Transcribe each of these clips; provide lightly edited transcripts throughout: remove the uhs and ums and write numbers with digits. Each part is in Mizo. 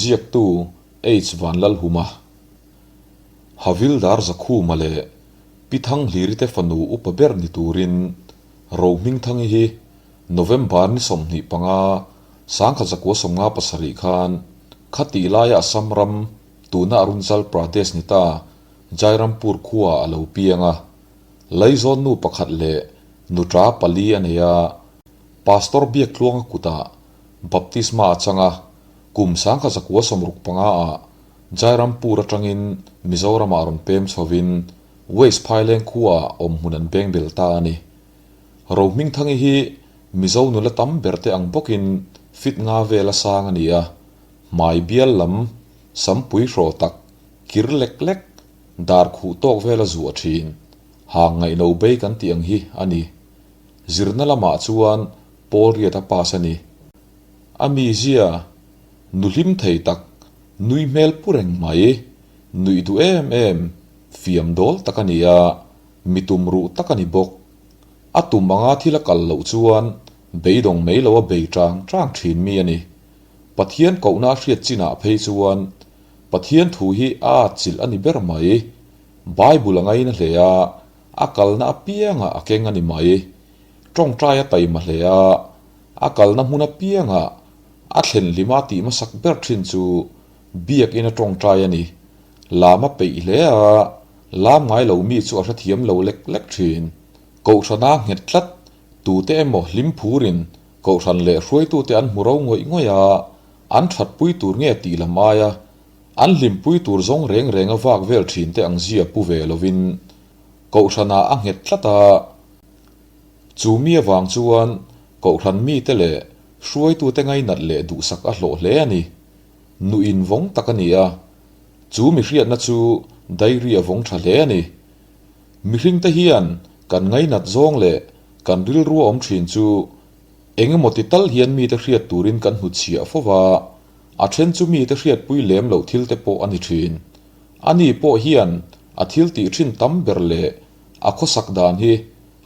Ziaktu H Vanlalhuma, Havildar Zakhuma leh Pi Thanghliri te fanu upa ber ni turin Rohmingthangi hi November ni 25, 1957 khan khatih laia Assam ram tuna Arunchal Pradesh ni ta Jairampur khuaah a lo piang a. Laizawn nu pakhat leh nuṭa pali a nei a, Pastor Biaktluanga kutah baptisma a chang a, kum 1965 ah Jairampur atangin Mizoramah rawn pem chhovin West Phaileng khuaah awmhmun an beng bel ta a ni. Rohmingthangi hi Mizo nula tam ber te ang bawkin fit nga vela sang a ni a, hmai bial lam sampui hraw tak kir lek lek dar khuh tawk vela zuah thin, hang ngaihno bei kan tih ang hi a ni. Zirna lamah chuan Paul Riata pass a ni. A mizia, nu hlim thei tak, nui hmel pu reng mai, nuih duh em em, fiam dawl tak a ni a, mi tum ruh tak a ni bawk. A tum anga thil a kal loh chuan beidawng mai lo a bei tang tang thin mi a ni. Pathian kohna a hriat chinah phei chuan Pathian thu hi a atchilh a ni ber mai. Bible a ngaina hle a, a kalna apiangah a keng a ni mai. Tawngtai a taima hle a, a kalna hmun apiangah a thlen hlima tih hmasak ber thin chu biakin a tawngtai a ni. Lam a peih hle a, lam ngai lo mi chu a hrethiam lo lek lek thin. Kohhrana nghet tlat tute emaw hlim phurin kohhran leh hruaitute an hmu ro ngawih ngawih a, an thatpui tur nge tih lam aia an hlimpui tur zawng reng reng a vak vel thin te ang zia pu ve lovin kohhranah a nghet tlat a. Chu mi avang chuan kohhran mite leh hruaitute ngainat leh duhsak a hlawh hle a ni. Nuin vawng tak a ni a, chu mi hriatna chu diary a vawng tha hle a ni. Mihringte hian kan ngainat zawng leh kan rilru a awm thin chu eng emaw ti tal hian mite hriat turin kan hnutchhiah fo va, a then chu mite hriatpui lem loh thil te pawh a ni thin. Ani pawh hian a thil tih thin tam ber leh a khawsak dan hi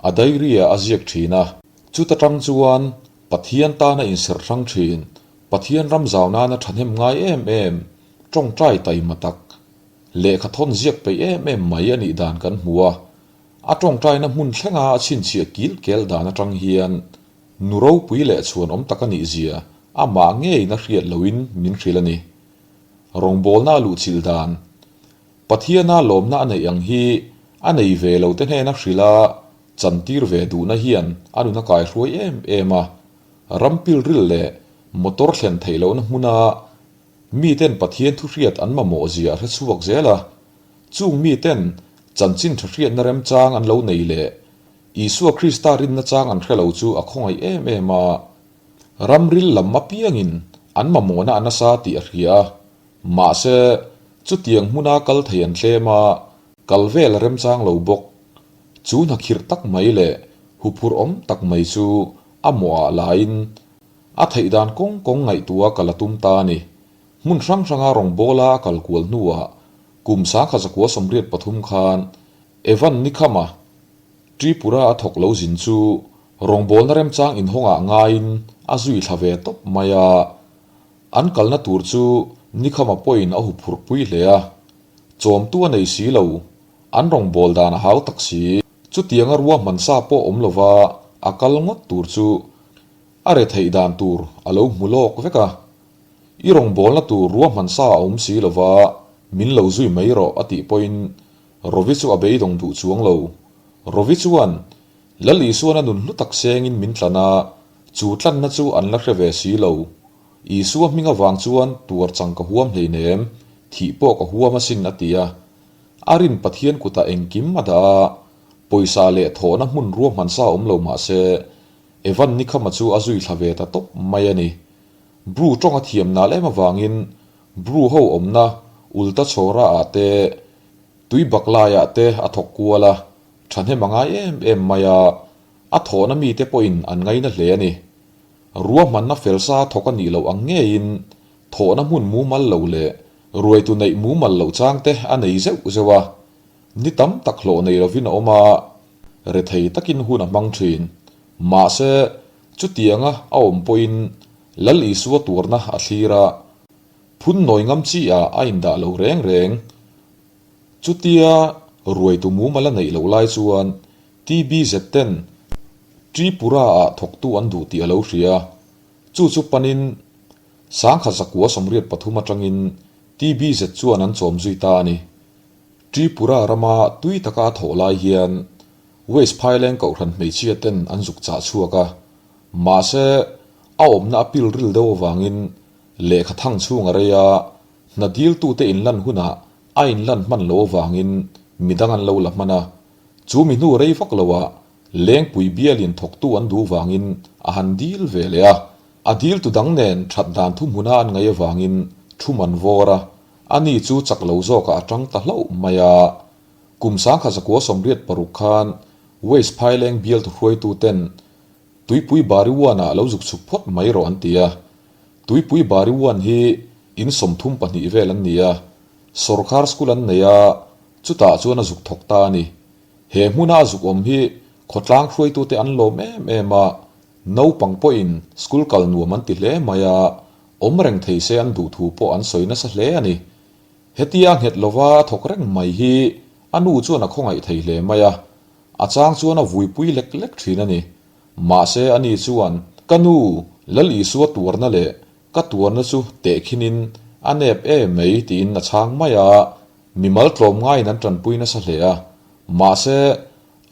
a diary ah a ziak thin a. Chuta tang chuan Pathian tana inserh hrang thin, Pathian ram zau nana thahnem ngai em em, tawngtai taima tak, lehkha thawn ziak peih em em mai a nih dan kan hmu a. A tawngtaina hmun thlenga a chhinchhiah kil kel dan atang hian nu ropui leh chhuan awm tak a nih zia amah ngeiin a hriat lohin min hrilh a ni. Rawngbawlna a luhchilh dan, Pathiana lawmna a neih ang hi a nei ve lo te hnena hrilh a chantir ve duhna hian a nun a kaihruai em em a. Ram pilril leh motor thlen theih lohna hmuna miten Pathian thuhriat an mamawh zia a hre chhuak zel a. Chung miten chanchin tha hriatna remchang an lo nei leh Isua Krista rinna chang an hre lo chu a khawngaih em em a. Ramril lam apiangin an mamawhna a nasa tih a hria a. Mahse, chutiang hmuna kal thei an tlem a, kal vel a remchang lo bawk. Chu hna khirh tak mai leh huphurh awm tak mai chu a mawhah laiin a theih dan kawng kawng ngaihtuah kal a tum ta a ni. Hmun hrang hranga rawngbawla a kal kual hnuah kum 1983 khan Evan Nikhama Tripura a thawk lo zin chu rawngbawlna remchang inhawngah ngaiin a zui thla ve tawp mai a. An kalna tur chu Nikhama pawhin a huphurh pui hle a, chawmtu a nei si lo, an rawngbâwl dan a hau tak si. Chutianga ruahman sa pawh awm lova a kal ngawt tur chu a re theih dan tur a lo hmu lawk vek a. I rawngbâwlna tur ruahman sa a awm si lova min lo zui mai rawh a tih pawhin Rovi chu a beidawng duh chuang lo. Rovi chuan Lal Isuan a nun hlu tak sengin min tlan a, chu tlanna chu an la hre ve si lo. Isua hming avang chuan tuar chang ka huam hleinem, thih pawh ka huam asin a ti a. A rin Pathian kutah engkim a dah a, pawisa leh thawhna hmun ruahman sa awm lo mah se, Evan Nikhama chu a zui thla ve ta tawp mai a ni. Bru tawng a thiam nal em avangin Bru ho awmna Ulta Chhawra ah te, Tui Baklai ah te a thawk kual a, Thahnem a ngai em em mai a, a thawhna mite pawhin an ngaina hle a ni. Ruahmanna fel sa thawk a nih loh ang ngeiin thawhna hmun mumal lo leh ruaitu neih mumal loh changte a nei zeuh zeuh a, ni tam tak hlawh nei lovin a awm a, rethei takin hun a hmang thin. Mahse, chutianga a awm pawhin Lal Isua tuarna a thlir a. Phun nawi ngam chi ah a indah lo reng reng. Chutia ruaitu mumal a neih loh lai chuan TBZ ten Tripura ah thawktu an duh tih a lo hria. Chu chu panin Sangkhat zakua 83 atangin TBZ chuan an chawm zui ta a ni. Tripura rama tui taka a thawh lai hian West Phaileng kohhran hmeichhia ten an zuk chah chhuak a. Mahse, a awmna a pil ril deuh avangin lehkha thang chhung a rei a, hna diltute inlan hunah a inlan hman loh avangin midang an lo la hman a. Chu mi hnu rei vak loah Lengpui bialin thawktu an duh vangin a han dil ve leh a. A diltu dang nen that dan thuhmuna an ngaih avangin thu man vawr a, ani chu chak lo zawkah a tang ta hlauh mai a. Kum 1986 khan West Phaileng bialtu hruaituten Tuipui Bariuan-ah lo zuk chhuk phawt mai rawh an ti a. Tuipui Bariuan hi in 32 vel an ni a, sawrkar school an nei a, chutah chuan a zuk thawk ta a ni. He hmuna a zuk awm hi khawtlang hruaitute an lawm em em a, naupang pawhin school kal nuam an ti hle mai a, awm reng thei se an duh thu pawh an sawi nasa hle a ni. Hetia nghet lova a thawk reng mai hi a nu chuan a khawngaih thei hle mai a, a chang chuan a vuipui lek lek thin a ni. Mahse ani chuan, Ka nu, Lal Isua tuarna leh ka tuarna chu tehkhinin a nep em mai tiin a chhang mai a, mimal tlawmngaiin an tanpui nasa hle a. Mahse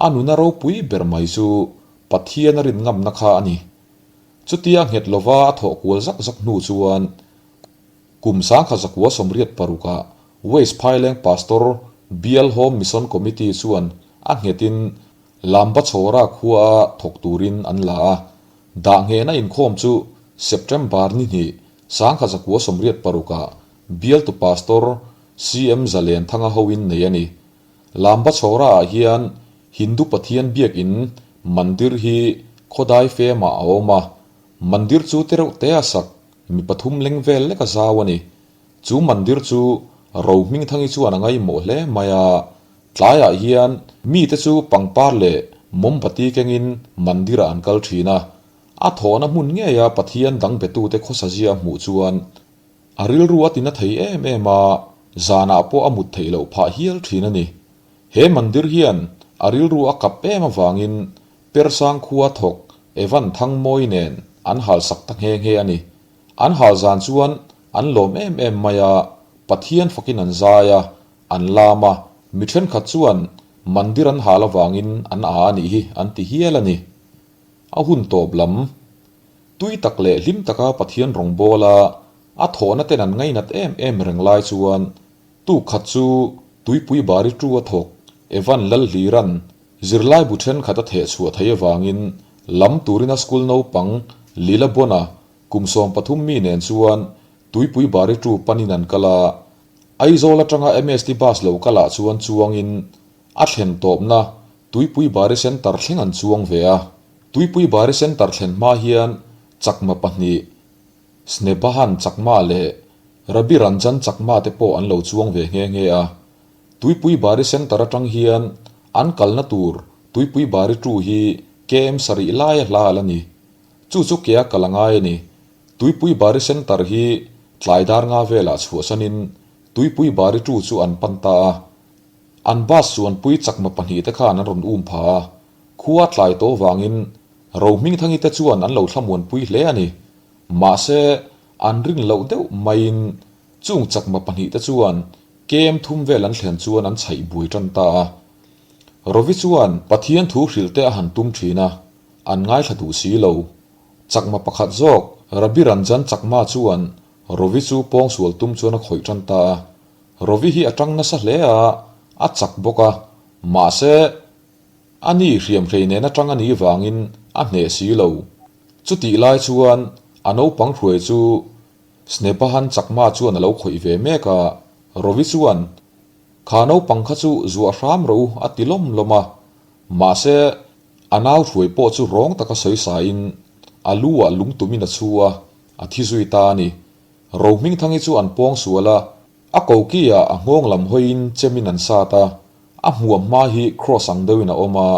a nuna ropui ber mai chu Pathian a rin ngamna kha a ni. Chutia nghet lova a thawh kual zak zak hnu chuan Kum 1986 ah West Phaileng Pastor Bial Home Mission Committee chuan a nghetin Lamba Chhawra khua a thawk turin an la a. Dah nghehna inkhawm chu September ni hnih 1986 ah Bialtu Pastor CM Zalenthanga hoin nei a ni. Lamba Chhawra ah hian Hindu Pathian biakin Mandir hi khawdai femah a awm a, Mandir chu tereuh te a sak, mi pathum leng vel lek a zau a ni. Chu mandir chu ro hmingthangi chuan a ngaihmawh hle mai a. Tlaiah hian mite chu pangpar leh mawmbati kengin mandirah an kal thin a. A thawhna hmun ngeia Pathian dang betute khawsazia a hmuh chuan a rilru a tina thei em em a, zanah pawh a mut theih loh phah hial thin a ni. He mandir hian a rilru a kap em avangin Persang khua thawk Evan Thangmawi nen an hal sak ta nghe nghe a ni. An hal zan chuan an lawm em em mai a, Pathian fakin an zai a, an lam a, mi thenkhat chuan mandir an hal avangin an a a nih hi an ti hial a ni. A hun tawp lam, tui tak leh hlim taka Pathian rawngbawl a, a thawhna ten an ngainat em em reng lai chuan tuk khat chu tuipui bari tu a thawk Evan Lalhliran Zirlai bu thenkhat a theh chhuah theih avangin lam turin a school naupang Lila Bona kum 13 mi nen chuan Tuipui Bari tu panin an kal a. Aizawl atanga MST bus lo kalah chuan chuangin a thlen tawpna Tuipui Bari Centre thleng an chuang ve a. Tuipui Bari Centre thlen hma hian chakma pahnih Snebahan Chakma leh Rabi Ranjan Chakma te pawh an lo chuang ve nghe nghe a. Tuipui Bari Centre atang hian an kalna tur Tuipui Bari tu hi KM sarih laia hla a la ni. Chu chu kea kal a ngai a ni. Tuipui Bari Centre hi tlai dar nga velah chhuahsanin Tuipui Bari tu chu an pan ta a. An bus chuanpui chakma pahnihte khan an rawn um pha a. Khua tlai tawh vangin Rohmingthangi te chuan an lo thlamuanpui hle a ni. Mahse, an rin loh deuh maiin chung chakma pahnihte chuan Kem thum vel an thlen chuan an chhaih buai tan ta a. Rovi chuan Pathian thu hrilh te a han tum thin a, an ngaithla duh si lo. Chakma pakhat zawk Rabi Ranjan Chakma chuan Rovi chu pawngsual tum chuan a khawih tan ta a. Rovi hi a tang nasa hle a, a chak bawk a, mahse a ni hriamhrei nen atang a nih vangin a hneh si lo. Chutih lai chuan a naupang hruai chu Snepahan Chakma chuan a lo khawih ve mek a, Rovi chuan, Kha naupang kha chu zuah hram rawh u a ti lawm lawm a. Mahse, a nau hruai pawh chu rawng taka sawi sain a lu ah lung tumin a chhu a, a thi zui ta a ni. Rohmingthangi chu an pawng sual a, a koki ah a nghawng lam hawiin chemin an sat a, a hmuam hma hi cross ang deuhin a awm a,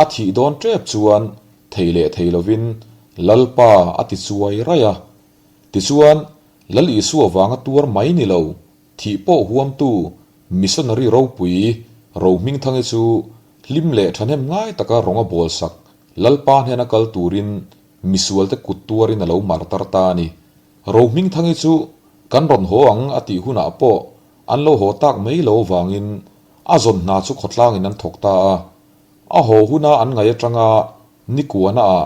a thih dawn tep chuan thei leh thei lovin Lalpa a ti chuai raih a. Tichuan, Lal Isua vanga tuar mai ni lo, thih pawh huamtu missionary ropui Rohmingthangi chu hlim leh thahnem ngai taka rawng a bawlsak Lalpa hnena kal turin misualte kut tuarin a lo martar ta a ni. Rohmingthangi chu kan rawn haw ang a tih hunah pawh an lo haw tak mai lo vangin a zawn hna chu khawtlangin an thawk ta a. A haw huna an ngaih atanga nikuana ah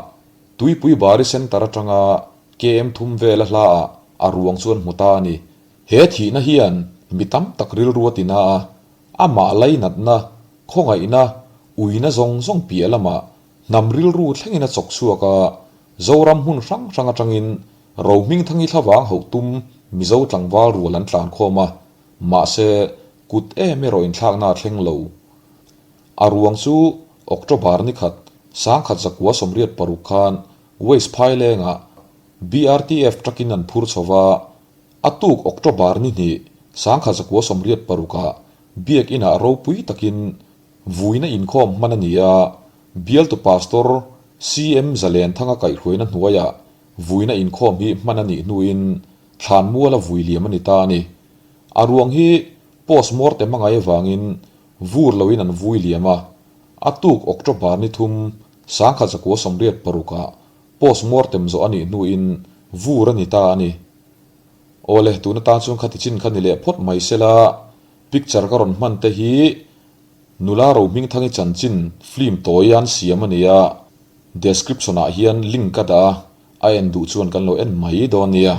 Tuipui Bari Centre atanga KM thum vela hla ah a ruang chu an hmu ta a ni. He thihna hian mi tam tak rilru a tina a, amah lainatna, khawngaihna, uina zawng zawng piah lamah hnam rilru thlengin a chawk chhuak a, Zoram hmun hrang hrang atangin Rohmingthangi thlavang hauh tum Mizo tlangval rual an tlan khawm a, mahse kut em erawh inthlakna a thleng lo. A ruang chu October ni khat 1986 khan West Phailengah BRTF truck-in an phur chho va, a tuk October ni hnih 1986 ah Biak Inah ropui takin vuina inkhawm hman a ni a, bialtu Pastor CM Zalenthanga kaihhruaina hnuaiah vuina inkhawm hi hman a nih hnuin thlanmuala vui liam a ni ta a ni. A ruang hi post mortem a ngai avangin vur loin an vui liam a, a tuk October ni thum 1986 ah post mortem zawh a nih hnuin vur a ni ta a ni. Awle, tun atan chuan khati chin kha ni leh phawt mai sela, picture ka rawn hman te hi nula Rohmingthangi chanchin film tawi an siam a ni a, description ah hian link ka dah a, a en duh chuan kan lo en mai dawn nia.